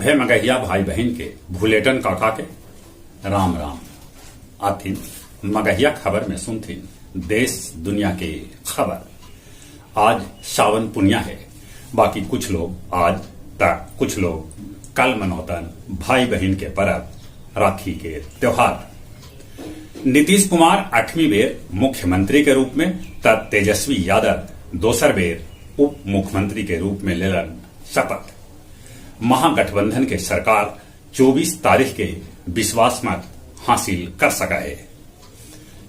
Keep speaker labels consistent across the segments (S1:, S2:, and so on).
S1: सभे मगहिया भाई बहिन के भुलेटन काका के राम राम। आथिन मगहिया खबर में सुनथिन देश दुनिया के खबर। आज सावन पुनिया है, बाकी कुछ लोग आज तक कुछ लोग कल मनौतन भाई बहिन के परब राखी के त्योहार। नीतीश कुमार 8वीं बेर मुख्यमंत्री के रूप में तब तेजस्वी यादव दोसर बेर उप मुख्यमंत्री के रूप में लेलन शपथ। महागठबंधन के सरकार 24 तारीख के विश्वास मत हासिल कर सका है।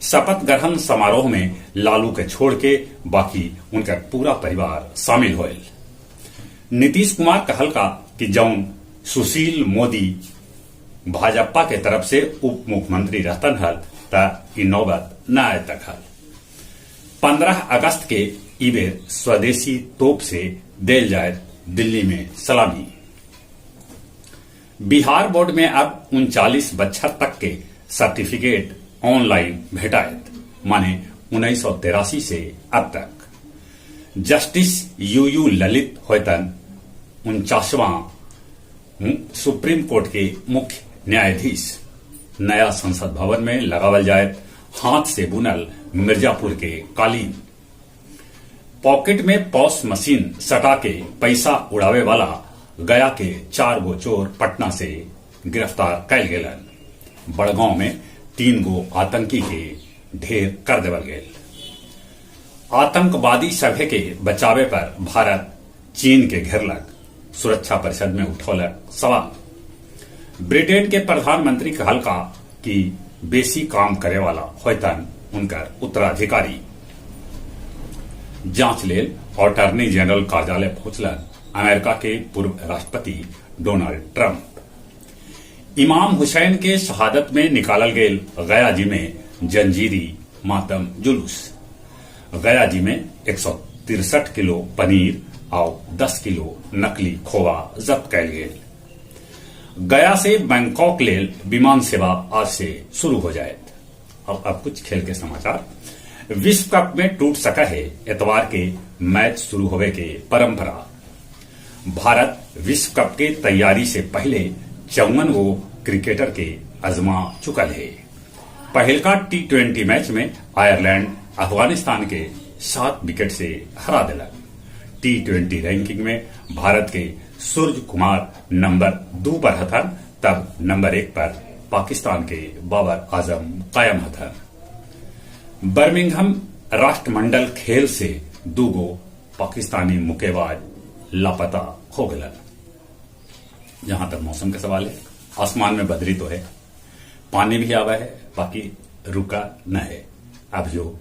S1: शपथ ग्रहण समारोह में लालू के छोड़ के बाकी उनका पूरा परिवार शामिल होयल। नीतीश कुमार कहल का कि जौन सुशील मोदी भाजपा के तरफ से उप मुख्यमंत्री रहतन हल त ई नौबत न आए तक हल। 15 अगस्त के इबेर स्वदेशी तोप से देल जाए दिल्ली में सलामी। बिहार बोर्ड में अब 39 बच्छर तक के सर्टिफिकेट ऑनलाइन भेटायत, माने 1983 से अब तक। जस्टिस यू you Lalit होयतन 49वां सुप्रीम कोर्ट के मुख्य न्यायाधीश। नया संसद भवन में लगावल जाए हाथ से बुनल मिर्जापुर के कालीन। पॉकेट में पॉस मशीन सटा के पैसा उड़ावे वाला गया के 4 गो चोर पटना से गिरफ्तार कैल गेलन। बड़गांव में 3 गो आतंकी के ढेर कर देवल गेल। आतंकवादी सभे के बचावे पर भारत चीन के घेरलक, सुरक्षा परिषद में उठौलक सवाल। ब्रिटेन के प्रधानमंत्री कहल का कि बेसी काम करे वाला होयतन उनकर उत्तराधिकारी। जांच लेल अटॉर्नी जनरल कार्यालय पहुंचलन अमेरिका के पूर्व राष्ट्रपति डोनाल्ड ट्रंप। इमाम हुसैन के शहादत में निकालल गेल गया जी में जंजीरी मातम जुलूस। गया जी में 163 किलो पनीर और 10 किलो नकली खोवा जब्त कैल गेल। गया से बैंकॉक लेल विमान सेवा आज से शुरू हो जाए। अब कुछ खेल के समाचार। विश्व कप में टूट सका है एतवार के मैच शुरू होवे के परंपरा। भारत विश्व कप के तैयारी से पहले 54 गो क्रिकेटर के अजमा चुकल है। पहलका T20 match में आयरलैंड अफगानिस्तान के 7 विकेट से हरा दिलक। T20 ranking में भारत के सूर्य कुमार नंबर 2 पर हथन, तब नंबर 1 पर पाकिस्तान के बाबर आजम कायम हथन। बर्मिंघम राष्ट्रमंडल खेल से 2 गो पाकिस्तानी मुक्केबाज लापता हो गलन। जहां तक मौसम के सवाल है, आसमान में बदरी तो है, पानी भी आवा है, बाकी रुका न है। अब जो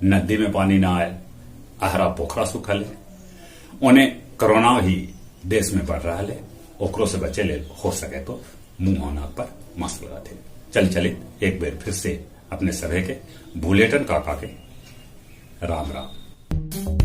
S1: नदी में पानी ना आए, अहरा पोखरा सुखल है, उन्हें कोरोना भी देश में बढ़ रहा है, ओकरो से बचे ले हो सके तो मुंह और नाक पर मास्क लगाते। चल चले एक बार फिर से अपने सभे के भुलेटन काका के राम राम।